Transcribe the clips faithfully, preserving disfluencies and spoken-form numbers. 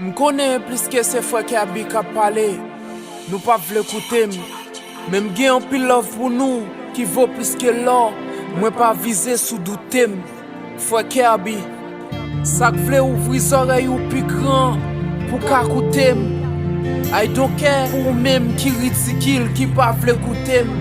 M konnen plis ke se frè Kerby k ap pale, nou p ap vle koute m. Men m gen anpil love pou nou ki vo plis ke lò. Mwen pa vize sou doute m. Frè Kerby, sa k vle ouvri zòrèy ou pi gran pou ka koute m. I don't care pou ou menm ki ridikil, ki pa vle koute m.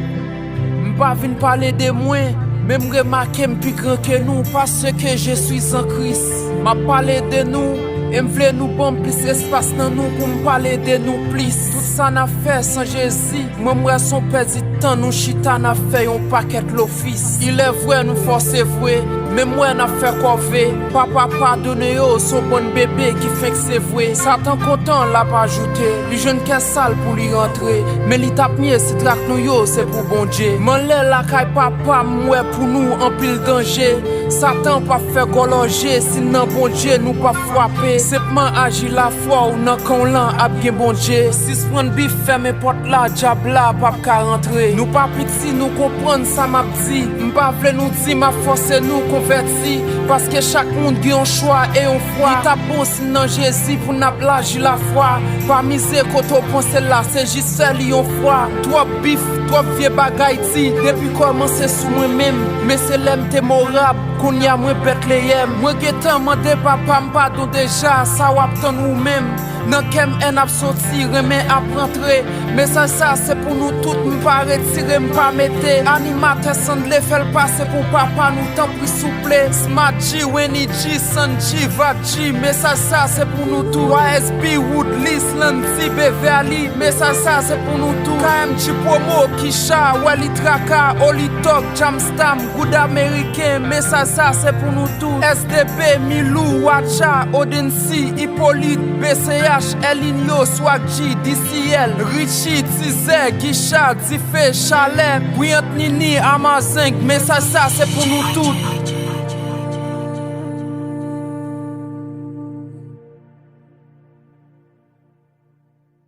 M pa vin pale de mwen, men m remake m pi gran ke nou, paske je suis en Christ. M ap pale de nou, e m vle nou ban m plis espas nan nou pou m pale de nou plis. Tout sa n ap fè san Jezi, mwen m wè s on pèdi tan, nou chita n ap fè yon pakèt lofis. Il est vrai, nou fòse vre, men m wè n ap fè kòve. Papa padone yo, s on bann bebe ki fenk sevre. Satan kontan, l ap ajoute, li jwenn kè sal pou li rantre. Men li t ap mye si trak nou yo se pou Bondye. M anlè lakay Papa m, m wè pou nou anpil danje. Satan p ap fè gòlòje, si n nan Bondye nou p ap frape. Senpman aji lafwa w, nan kan w lan ap gen Bondye. Sispann bif, fèmen pòt la, dyab la p ap ka rantre. Nou pa piti, nou konprann sa m ap di. M pa vle nou di m ap fòse nou konvèti, paske chak moun gen yon chwa e yon fwa. Li t ap bon si n nan Jezi pou n ap laji lafwa. Pa mize kote w panse l la, se jis fè li yon fwa. Twòp bif, twòp vye bagay di, depi kòmanse sou mwen menm. Men se lè m te morab, kounye a mwen Betleyèm. Mwen gentan mande Papa m padon deja, sa w ap tann ou menm. Nan kè m, èn ap soti, renmen ap rantre. Mesaj sa se pou nou tout, m pa retire, m pa mete. Animatè Sandle, fè l pase pou papa nou, tanpri souple. Smart G, Wenny G, Sanji, Vat G, mesaj sa se pou nou tou. Y S B, Woodley, Landy, Beverly, mesaj sa se pou nou tou. K M G Promo, Kisha, Wally Traka, Oli Talk, Jamstam, Good American, mesaj sa se pou nou tou. S D P, Milou, Watcha, Odensi, Hyppolite, B C H, Elinho, Swag G, D C L, Richie, Tizè, Gicha, Dife, Chalè, Brillant Nini, Amazeng, mesaj sa se pou nou tout.